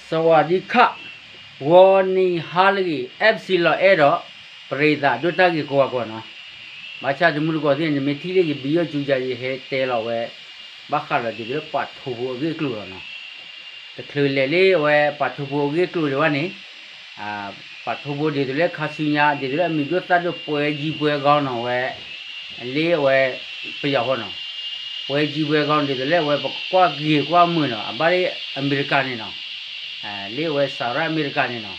စဝးဒံခး, ဂီၤနံၤဟါလၢအဂ့ၤ FC လီၤအဲၣ်ဒီး ပရ့သးဒိၣ်တၢ်ဂ့ၤကိးဂၤကိးဂၤနီၤ, ဘၣ်ဆၣ်တမူတကိးသ့ၣ်န့ၣ် နမ့ၢ်ထံၣ်လၢယဘံယီၣ်ကၠူကၠါ ယဟဲတဲလီၤဝဲ ဘၣ်ဃးဒီးဒ်သိးလၢပှၤထိဖိအဂ့ၢ်အကျိၤလီၤနီၤ, တချုးလဲၤလၢအဝဲပှၤထိဖိအဂ့ၢ်အကျိၤဒံးဘၣ်န့ၣ် ပှၤထိဖိဒ်သိးလၢခါဆူညါ ဒ်သိးလၢအမံၤဒိၣ်သၣ်ဒိၣ်ပှဲၤယံၤပှဲၤဂီၤနီၤဝဲ လၢအဝဲ ပယီၤဃီနီၤ, ပှဲၤယံၤပှဲၤဂီၤဒ်သိးလၢအဝဲပကကွၢ်ဂ့ၤကွၢ်မုာ်နီၤ အဘၣ်လၢအမဲရကၤန့ၣ်နီၤ, လၢအဝဲစၤရၣ်အမဲရကၤန့ၣ်နီၤ,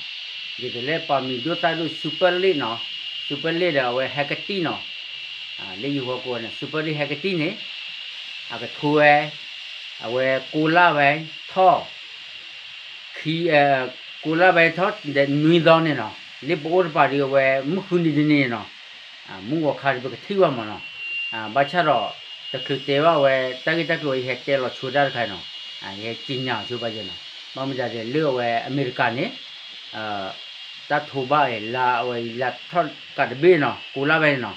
ဒ်သိးလၢပှၤမံၤဒိၣ်သၣ်ဒိၣ် Super League နီၤ, Super League ဒီးအဝဲဟဲကတံၢ်နီၤ, လၢယဟိကိးန့ၣ် Super League ဟဲကတံၢ်န့ၣ် အကထိဝဲ အဝဲကိးလါဝဲထီၣ် ခံ ကိးလါဝဲထီၣ်ဒီးနွံသီန့ၣ်နီၤ, လၢပအိၣ်တပၤဒီးအဝဲမုၢ်ဃုနံၤတနံၤန့ၣ်နီၤ, မုၢ်ဂီၤခါဒီးပကထံၣ်ဘၣ်မးနီၤ, ဘၣ်ဆၣ်ဒီး တချုးတဲဘၣ်ဝဲတၢ်ဂ့ၢ်တၢ်ကျိၤ ယဟဲတဲလီၤဆိတၢ်တခါနီၤ, ယဟဲက့ၤညါဆိဘၣ်ယဲနီၤ, ဘၣ်မနုၤဒ်လၢအဝဲအမဲရကၤန့ၣ် တၢ်ထိဘၣ်အံၤ လါအဝဲအံၤလါထီၣ်ကးတဘ့ၣ်နီၤ ကိးလါဝဲန့ၣ်နီၤ,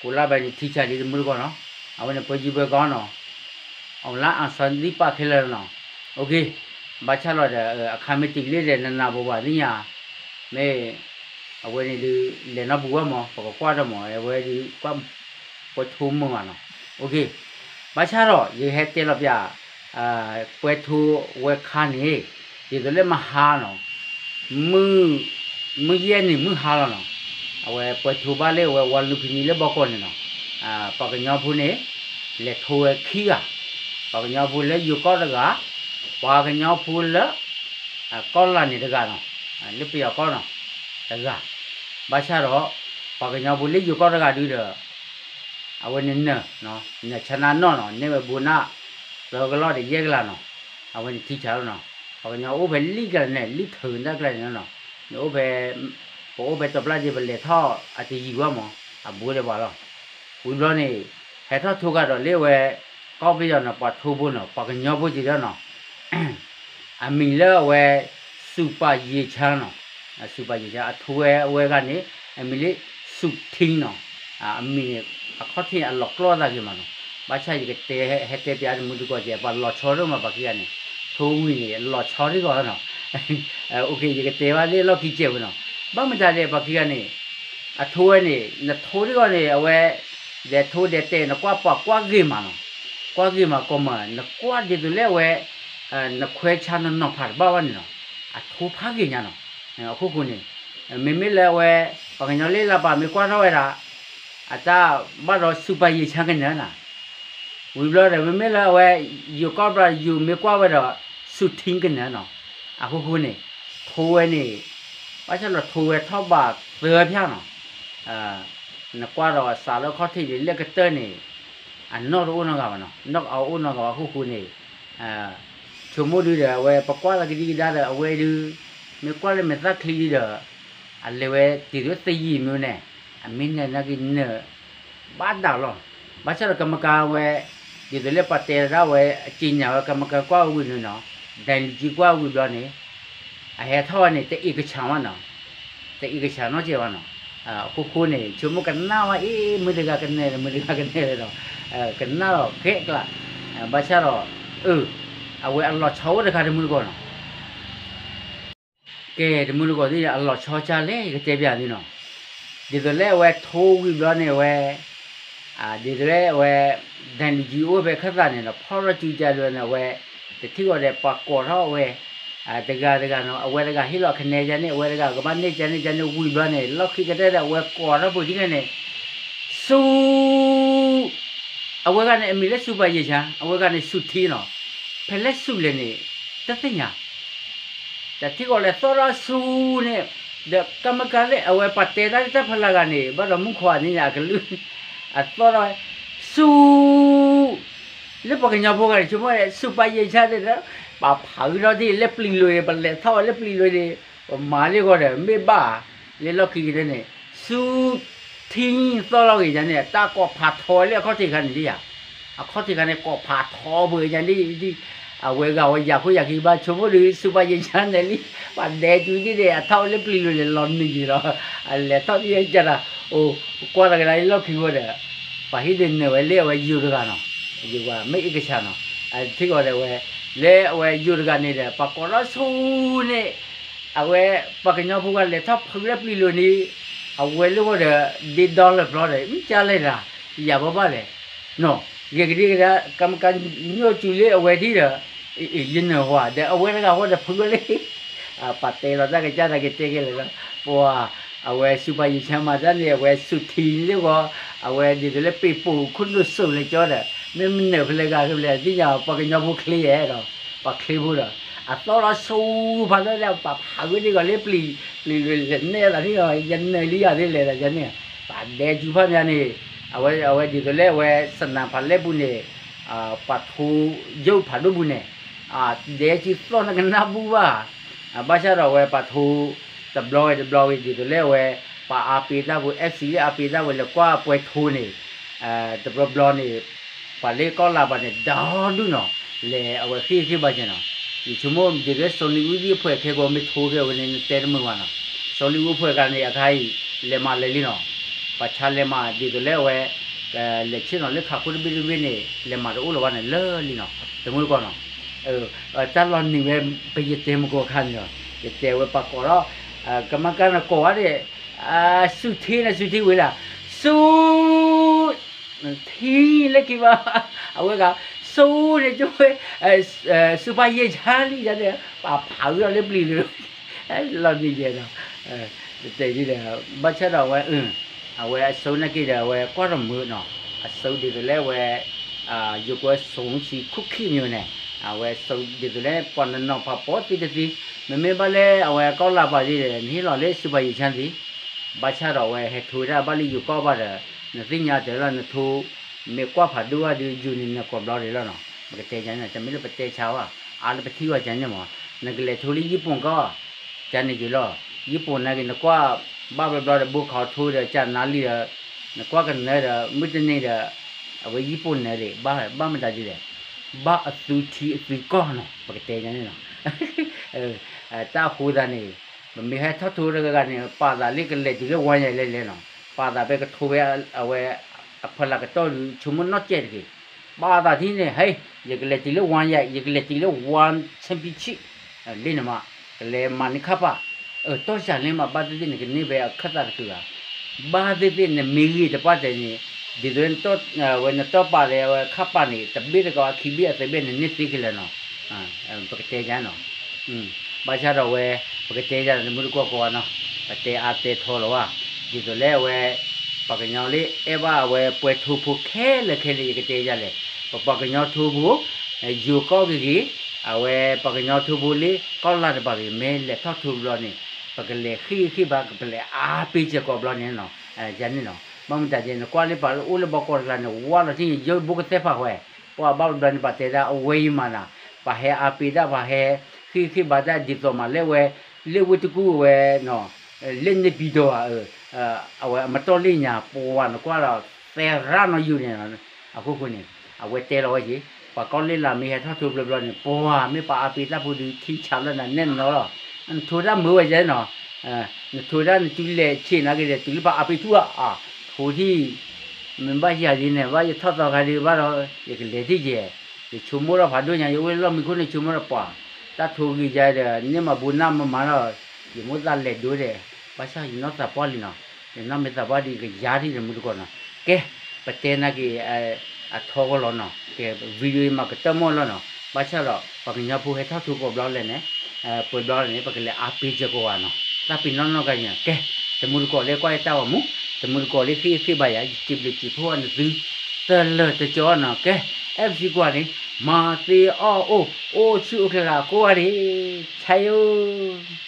ကိးလါဝဲန့ၣ်ထံဆးလံတမူတကိးနီၤ, အဝဲန့ၣ်ပှဲၤယံၤပှဲၤ ကီနီၤ အီၣ်လါအီၣ်ဆီဒံးပာ်ခဲလၢာ်နီၤ, ဘၣ်ဆၣ်လီၤဒီး အခါမ့ၢ်တံၢ်လံဒီး နနၢ်ပၢၢ်ဘၣ်သ့ၣ်ညါ, မ့ၢ် အဝဲန့ၣ်ဒုး လဲၤနီတပူၤဘၣ်မး ပကကွၢ်ဒီးမး အဝဲဒုး ကွၢ် ပှဲၤထိမုာ်ဘၣ်နီၤ, ဘၣ်ဆၣ်ဒီး ယဟဲတဲလီၤပျၢ် ပှဲၤထိဝဲခါန့ၣ် ဒ်သိးလၢမဟါနီၤ မုၢ်ယဲၢ်နံၤမုၢ်ဟါလီၤနီၤ, အဝဲပှဲၤထိဘၣ်လၢအဝဲဝါလူဖံနံၤလၢဘီကီၢ်န့ၣ်နီၤ, ပှၤကညီဖိန့ၣ် လဲၤထိဝဲခံဂၤ, ပှၤကညီဖိလၢယိၤကီၢ်တဂၤ, ပှၤကညီဖိလၢ ကီၢ်လၢ်န့ၣ်တဂၤနီၤ, လၢပယီၤကီၢ်နီၤ, တဂၤ, ဘၣ်ဆၣ်ဒီး ပှၤကညီဖိလၢယိၤကီၢ်တဂၤဒုဒီး အဝဲန့ၣ်နၢၤ, နၢၤဆါနါနီၢ်နီၤ နဲၣ်ဝဲဘိးနၢ် သၢကလီၢ်ဒီးယဲၢ်ကလးနီၤ, အဝဲန့ၣ်ထံဆးလီၤနီၤ, ပှၤကညီအိၣ်ဖဲလံာ်ကျါန့ၣ် လံာ်ထုးတၢ်ကျါန့ၣ်နီၤ, နအိၣ်ဖဲ ပအိၣ်ဖဲတဘျီဒီး ပလဲၤထီၣ်အတယံၤဘၣ်မး အဘူးဒီးပှၤလီၤ, ဝံၤဘျီန့ၣ် ဟဲထီၣ်ထိကဒီးလၢဝဲ ကီၢ်ပယီၤနီၤ ပှၤထိဖိနီၤ ပှၤကညီဖိက့ၤဒီးနီၤ အမံၤလၢအဝဲ စူၤပာ်ယံၤဆၣ်နီၤ, စူၤပာ်ယံၤဆၣ် အထိဝဲအဝဲဂၤန့ၣ် အမံၤလၢ စူၤထံနီၤ, အမံၤန့ၣ် အခီၣ်ထံးအလီၤကျီသးဂ့ၤမးနီၤ, ဘၣ်ဆၣ်ယကတဲ ဟဲတဲပျၢ်တမူတကိးကဲ ပှၤလီၤဆီဒိၣ်မးပှၤခံဂၤန့ၣ်, ထိဝံၤန့ၣ် လီၤဆီထံဂီၤနီၤ, ယကတဲဘၣ်လၢလီၢ်ခံကဲဝဲနီၤ, ဘၣ်မတၤလဲၣ်ပှၤခံဂၤန့ၣ် အထိဝဲန့ၣ် နထိထံဂီၤန့ၣ် အဝဲ ဒဲးထိဒဲးတဲာ် နကွၢ်ပှၤကွၢ်ဂ့ၤမးနီၤ, ကွၢ်ဂ့ၤမးကီမး နကွၢ်ဒ်သိးလၢအဝဲ နခွဲးဆါနီၢ်နီၢ်ဖးတဘၣ်ဘၣ်န့ၣ်နီၤ, အထိဖးဂ့ၤညါနီၤ, အခိၣ်ဃိန့ၣ် မ့မ့ၢ်လၢအဝဲ ပှၤကညီလၢလၢပှၤမ့ၢ်ကွၢ်ထီၣ်ဝဲဒၣ် အတၢ်ဘၣ်ဒီးစူၤပာ်ယံၤဆၣ်ကနၢၤနီၤ, ဝံၤဘျီဒီး မ့မ့ၢ်လၢအဝဲ ယိၤကီၢ်ဘျီယိၤမ့ၢ်ကွၢ်ဝဲဒီး စူၤထံကနၢၤနီၤ, အခိၣ်ဃိန့ၣ် ထိဝဲန့ၣ် ဘၣ်ဆၣ်ဒီးထိဝဲထီၣ်ဘးသၢဖၠၣ်နီၤ, နကွၢ်ဒီးစးလၢအခီၣ်ထံးန့ၣ် လၢကတၢၢ်န့ၣ် အနီၢ်တအိၣ်နီတဂၤဘၣ်နီၤ, နီၢ်အအိၣ်နီတဂၤဘၣ်အခိၣ်ဃိန့ၣ် ဆိကမိၣ်ဒုဒီး အဝဲပကွၢ်လၢကဒံကဒါဒီး အဝဲဒု မ့ၢ်ကွၢ်လၢမဲာ်သၣ်ချံဒုဒီး အလဲၤဝဲတ့ၢ်သယံာ်မ့ၢ်န့ၣ် အမ့ၢ်နၢၤနာ်က့နၢၤ ဘၣ်ဒၣ်လီၤ, ဘၣ်ဆၣ်ဒီးကမကၤဝဲ ဒ်သိးလၢပှၤတဲဒၣ်ဝဲ အက့ညါဝဲ ကမကၤကွၢ်ဝံၤန့ၣ်နီၤ, ဒဲးလူၤကံကွၢ်ဝံၤဘျီန့ၣ် အဟဲထီၣ်ဝဲန့ၣ် တအ့ၣ်ကဆၣ်ဘၣ်နီၤ, တအ့ၣ်ကဆၣ်နီတစဲးဘၣ်နီၤ, အခိၣ်ဃိန့ၣ် ဆိကမိၣ်ကနၣ်ဝဲအ့ၣ် မုၢ်တဂၤကနၢၤလဲၣ် မုၢ်တဂၤကနၢၤလဲၣ်ဒီး ကနၣ်လီၤခဲကျါ, ဘၣ်ဆၣ်ဒီး အဝဲအလီၤဆီအိၣ်တခါတမူတကိးနီၤ ကဲ တမူတကိးသ့ၣ် အလီၤဆီကၢ်လဲၣ် ယကတဲပျၢ်သုနီၤ, ဒ်သိးလၢအဝဲထိဝံၤဘျီန့ၣ်အဝဲ ဒ်သိးလၢအဝဲ ဒဲးလူၤကံအိၣ်ဖဲခၢၣ်သးန့ၣ်ဒီး ဖီၣ်ထီၣ်ကၠူကၢ်လၢန့ၣ် အဝဲ တထံၣ်ဃီဒီးပှၤကိးထီၣ်ဝဲ တဂၤတဂၤနီၤ အဝဲတဂၤဟ့ၣ်လီၤကနဲကန့ၣ် အဝဲတဂၤကဘၣ်န့ၢ်ကန့ၢ်ကန့ၣ် ဝံၤဘျီန့ၣ် လီၢ်ခံကတၢၢ်ဒီး အဝဲကိးထီၣ်ပှၤဒ်န့ၣ် စူၤ အဝဲဂၤန့ၣ် အမံၤလၢစူၤပာ်ယံၤဆၣ် အဝဲဂၤန့ၣ် စူၤထံနီၤ, ဖဲလဲၣ်စူၤလဲၣ်န့ၣ် တသ့ၣ်ညါ, တထံၣ်ဃီလဲၤသီၣ်ထီၣ်စူၤန့ၣ်, ဒီးကမကၤလၢအဝဲပှၤတဲတၢ်လၢတၢ်ဖီလာ်ဂၤန့ၣ် ဘၣ်ဒီးမူခိၣ်အနံၣ်န့ၣ် အကလုၢ် အသီၣ်ထီၣ်ဝဲ စူၤ လၢပှၤကညီဖိဂၤန့ၣ် ဆိကမိၣ်ဝဲ စူၤပာ်ယံၤဆၣ်န့ၣ်ဒီး ပာ်ဖးဂုာ်ထီၣ်ဒ်လဲၣ်ပျံၤလိၤန့ၣ် ပလဲၤထီၣ်ဝဲလၢပျံၤလိၤန့ၣ် ပမၤလၢဂီၤဒီး မ့ၢ်ဘၣ် လၢလီၢ်ခံကတၢၢ်န့ၣ် စူၤထံသီၣ်လီၤဂ့ၤယၤန့ၣ် တၢ်ကိးဖးထီဝဲလၢအခီၣ်ထံးခါန့ၣ်ဒ်ယၤ, အခီၣ်ထံးခါန့ၣ် ကိးဖးထီပှဲၤယၤန့ၣ် အဝဲဂၤဝဲယၤခိၣ်ယၤခံဘၣ် ဆိကမိၣ်ဒီး စူၤပာ်ယံၤဆၣ်န့ၣ်လံ ပှၤဒဲးတုၤဒ်န့ၣ် အထီၣ်ဝဲလၢပျံၤလိၤန့ၣ် လီၤနုာ်ယံၤလီၤ အလဲၤထီၣ်ဒ်ယဲၢ်ကၢ်တၢ် အိၣ်ကွၢ်တၢ်ကဒါလၢလီၢ်ခံဝဲဒီး ပှၤဟံၣ်ဒုးနၢၤဝဲလၢအဝဲယိၤတဂၤနီၤ, ယိၤပှၤမ့ၢ်အ့ၣ်ကဆၣ်နီၤ, ထံၣ်ဃီဒီးဝဲ လၢအဝဲယိၤတဂၤန့ၣ်ဒီး ပှၤကိးထီၣ်ဆူန့ၣ်, အဝဲပှၤကညီဖိဂၤလဲၤထီၣ်ဖုးလၢပျံၤလိၤန့ၣ်, အဝဲလၢဂီၢ်ဒီး ဒ့ဒီလၢပျီဒီး မ့ၢ်ကၢ်လဲၣ်ဒၣ်, ယၤဘၣ်ဘၣ်လဲၣ်, နီၣ်, ဂ့ၤကဒံကဒါ ကမကညိၣ်စူၤလၢအဝဲထံၣ်ဒီး, ယနၢ်ဟူဒီး အဝဲတဂၤဃီဒီးဖုးဝဲလၢ ပှၤတဲလီၤတၢ်ကစၢ်တၢ်ကတဲကဲလဲၣ်လီၤ, ပှၤ, အဝဲစူၤပၤယံာ်ဆၢမၤတၢ်န့ၣ် အဝဲစူၤထံလၢဂီၢ်, အဝဲဒ်သိးလၢပ့ၤပိာ်ခိၣ်နူာ်စိးလဲၤကၠီဒီး မ့ၢ်မနုၤဖဲလဲၣ်ဂၤဖဲလဲၣ် သ့ၣ်ညါပှၤကညီဖိချ့ယဲဒီး, ပှၤချ့ဖိဒီး, အသီၣ်လီၤဆူဖးဒိၣ်ဒီး ပှၤဖးဂ့ၤဒ်ဂီၤလၢပျံၤ, ပျံၤလၢလဲၤနဲၣ်သးန့ၣ်ဒီး ယနၢၤလံယၤသ့ၣ်လဲၤသးယၤန့ၣ်, ပှၤဒဲကၠူဖးမးန့ၣ်, အဝဲ, အဝဲဒ်သိးလၢအဝဲစနၢဖးလဲၢ်ပူၤန့ၣ်, ပှၤထိယိၣ်ဖးဒိၣ်ပူၤန့ၣ်, ဒဲကၠူသီၣ်နကနၣ်ဘူၣ်ဘၣ်, ဘၣ်ဆၣ်ဒီးအဝဲပှၤထိ, တဘျီဝဲတဘျီဝဲဒ်သိးလၢအဝဲ, ပှၤအါပ့ၤတၢ်ဖိ FC လၢအါပ့ၤတၢ်ဝဲလဲၤကွၢ်ပှဲၤထိန့ၣ်, တဘျီဘျီန့ၣ်, ပှၤလၢကီၢ်လၤပှၤန့ၣ် ဒီဒူၣ်နီၤ, လဲၤအဝဲဃ့ၢ်ဃ့ၢ်ဘါကဲနီၤ, ယဆိကမိၣ်ဒ်သိးလၢစီၤလံၤအူသ့ၣ်အဖှဲၣ်ခဲကိးမ့ၢ်ထိခဲဝဲန့ၣ် နတဲတမုာ်ဘၣ်နီၤ, စီၤလံၤအူဖှဲၣ်ဂၤန့ၣ် အခါအံၤ, လဲၤမၤလဲၤလံနီၤ, ပှၤဆါလဲၤမၤဒ်သိးလၢအဝဲ လဲၤဆ့ၣ်နီၤလၢခးခိၣ်တဘ့ၣ်တဘ့ၣ်န့ၣ် လဲၤမၤတအိၣ်လၢၤဘၣ်န့ၣ်လၢာ်လံနီၤ, တမုၢ်တကိးနီၤ, တၢ်လီၤနံၤဝဲ, ပယတဲမကိးခါန့ၣ်လီၤ, ယတဲဝဲပှၤကိးထီၣ်, ကမကၤနကိးဝဲဒၣ်, စူၤထံန့ၣ်စူၤထံဝံၤလီၤ, စူၤ, ထံလၢခံဘၣ်, အဝဲဂၤ, စူၤန့ၣ်ကၠိဝဲ, စူၤပၤယဲၢ်ဆါလံယၤန့ၣ် ပှၤဖးဂ့ၤလီၤလၢပျံၤလၢ လီၤနံၤယဲၢ်ဒီး, တဲဒ်ဒီး, ဘၣ်ဆၣ်ဒီးအဝဲ, အဝဲအစိနာ်က့ဒီး အဝဲကွၢ်တမုာ်နီၤ, အစိဒ်သိးလၢအဝဲ, ယိၤကဝဲစိၤဆံခိၣ်ခံမံၤန့ၣ်, အဝဲစိဒ်သိးလၢပှၤနနီၤဖးပိာ်သ့တသ့, မ့မ့ၢ်ဘၣ်လၢအဝဲကီၢ်လၤပှၤဒ်ဒီး နဟ့ၣ်လီၤလၢစူၤပၤယဲၢ်ဆါသ့, ဘၣ်ဆၣ်ဒီးအဝဲဟဲထိဝဲဒၣ်ဘၣ်လၢယိၤကီၢ်ဘၣ်ဒီး, နသ့ၣ်ညါတၢ်လီၤနထိ, မ့ၢ်ကွၢ်ဖးဒိၣ်ဘၣ်ဒီး ယိၤန့ၣ်နကိးဘျီဒံးလီၤနီၤ, ပကတဲယၤန့ၣ် တမ့ၢ်လၢပတဲဆါဘၣ်, အါလၢပထံၣ်ဘၣ်ယၤန့ၣ်မး, နကလဲၤထိလၢယံၣ်ပိၣ်ကီၢ်, ယၤန့ၣ်က့ၤလီၤ, ယံၣ်ပိၣ်နာ်က့ၤ နကွၢ်, ဘၣ်ဘျီဘျီဒီး ဘိခီထိဒီး ကနါလံဒီး, နကွၢ်ကနၢဒီး မုၢ်တနံၤဒီး, အဝဲယံၣ်ပိၣ်နၢဒံး ဘၣ်မတၤဒ်လဲၣ်, ဘၣ်အသုထံအသုကီၢ်နီၤ ပကတဲယၤန့ၣ်နီၤ, တၢ်အဃိသတးန့ၣ်, ပမ့ၢ်ဟဲထီၣ်ထိတဂၤဂၤန့ၣ် ပာ်သးလၢကလဲၤတုၤလၢဝါယၤလဲၤလဲၤနီၤ, ပာ်သးဖဲကထိဝဲအဝဲ, အဖီလာ်ကတီၢ်ဒီး ဆိကမိၣ်နီၢ်ကဲတဂ့ၤ, ပာ်သးထံၣ်န့ၣ် ဟဲ, ယကလဲၤတုၤလၢဝါယၤ ယကလဲၤတုၤလၢ one championship, လၢနမး, ကလဲၤမၤန့ၢ်ခါပာ်, အတီၢ်စၢ်လၢမး ဘၣ်သ့ၣ်သ့ၣ်နကန့ၢ်ဖဲအခၢၣ်သးတချုးဘၣ်, ဘၣ်သ့ၣ်သ့ၣ်နမ့ၢ်ဂ့ၤတပှၢ်တဲန့ၣ်, ဒ်သိး, ဝဲနတီၢ်ပာ်ဒီးဝဲခါပာ်န့ၣ် တဘ့ၣ်တကီးအခံဘ့ၣ်အသၢဘ့ၣ်န့ၣ် န့ၢ်သ့ခဲလၢာ်နီၤ, ပကတဲယၤနီၤ ဘၣ်ဆၣ်ဒီးဝဲ, ပကတဲယၤတမုၢ်တကိးကိးဂၤနီၤ, ပတဲအါတဲထီလီၤဘၣ်, ဒ်သိးလၢအဝဲ, ပှၤကညီလၢအဲၣ်ဘၣ်အဝဲပှဲၤထိဖိခဲလၢာ်ခဲလၢာ် ယကတဲယၤလဲၣ်, ပပှၤကညီထိဖိ, ယိၤကီၢ်ဂ့ၤဂ့ၤ, အဝဲပှၤကညီထိဖိလၢကီၢ်လၤတဘၣ်ဂ့ၤ မ့ၢ်လဲၤထီၣ်ထိဘျီန့ၣ်, ပကလဲၤဃ့ၢ်ဃ့ၢ်ဘါ ကပလဲၤအါပ့ၤစၢၤကိးဘျီန့ၣ်နီၤ, ယၤန့ၣ်နီၤ, ဘၣ်မတၤဒ်န့ၣ် နကွၢ်လၢပှၤအိၣ်လၢဘီကီးတကျါန့ၣ် ဝါလီၤထံၣ်န့ၣ် ယိဘိကသဲဖးဝဲ, ပှၤဘၣ်ဘျီန့ၣ် ပှၤတဲဒၣ်အဝဲယမၤနၤ, ပှၤဟဲအါပ့ၤတၢ် ပှၤဟဲဃ့ၢ်ဃ့ၢ်ဘါတၢ်ဒ်သိးမးလၢဝဲ, လၢဝ့ၢ်တကူၣ်ဝဲ, လၢန့ၣ်ပံၤဒီးဧါ, အဝဲအမတီၢ်လၢညါ ပှၤနကွၢ်ဒီး, သဲရၣ်နီၢ်ယူၤန့ၣ်, အဃိဃိန့ၣ်, အဝဲတဲလီၤဝဲက့ၤ, ပှၤကီၢ်လၢလၢမ့ၢ်ဟဲထီၣ်ထိဘျီဘျီန့ၣ် ပှၤမ့ၢ်ပှၤအါပ့ၤတၢ်ဖိဒီး ထံဆးလၢနၤနဲၣ်နီၤလီၤ, နထိတၢ်မုာ်ဝဲယဲနီၤ, နထိတၢ်နတုၤလဲၤဆ့ၣ်နာ်က့ၤဒီး တုၤလၢပှၤအါပ့ၤထူၣ်ဧါ, ထိထံၣ် မ့ၢ်ဘၣ်ယၤဒ်န့ၣ် ဘၣ်ယထီၣ်သီခါဒ်ဘၣ်ဒီး ယကလဲၤထံၣ်ယဲ, ယဆိကမိၣ်ထီၣ်ဖးဒိၣ်ညါ ယအိၣ်လၢလီၢ်မံခိၣ်န့ၣ် ဆိကမိၣ်ထီၣ်ပှၤ, တၢ်ထိဂ့ၤယၤဒီး န့ၢ်မၤဘူးနၢ်မမၤဒီး, ယမိၣ်သးလဲၤဒိဒီး, ဘၣ်ဆၣ်ယနီၢ်သးပှၢ်လံနီၤ, ယနီၢ်မ့ၢ်သးပှၢ်ဒီး ယကယါထံၣ်တမုၢ်တကိးနီၤ, ကဲ, ပတဲနာ်က့ၤ အထီကီလီၤနီၤ, ကဲ video မၤကတၢၢ်မီၢ်လီၤနီၤ, ဘၣ်ဆၣ်ဒီး ပှၤကညီဖိဟဲထီၣ်ထိကိးဘျီလဲၣ်န့ၣ်, ပှဲၤဘျီန့ၣ် ပကလဲၤအါပ့ၤစၢၤကိးဂၤနီၤ, သးပ့ၤနီၢ်နီၢ်ကါန့ၣ်, ကဲ, တမုၢ်တကိးလၢကွၢ်ယတၢ်ဂီၤမူ, တမုၢ်တကိးလၢဃ့ၢ်ဃ့ၢ်ဘါယၤ ယစံးဘျုးစံးဖှိၣ်နသု, တလၢာ်တကီနီၤ, ကဲ, အဲၣ်ပစံးကွၢ်န့ၣ်, မၤသ့အီၣ်အိၣ်, အိၣ်ဆူၣ်အိၣ်ချ့ဂၤကိးဂၤဒဲး, ဆါယိၣ်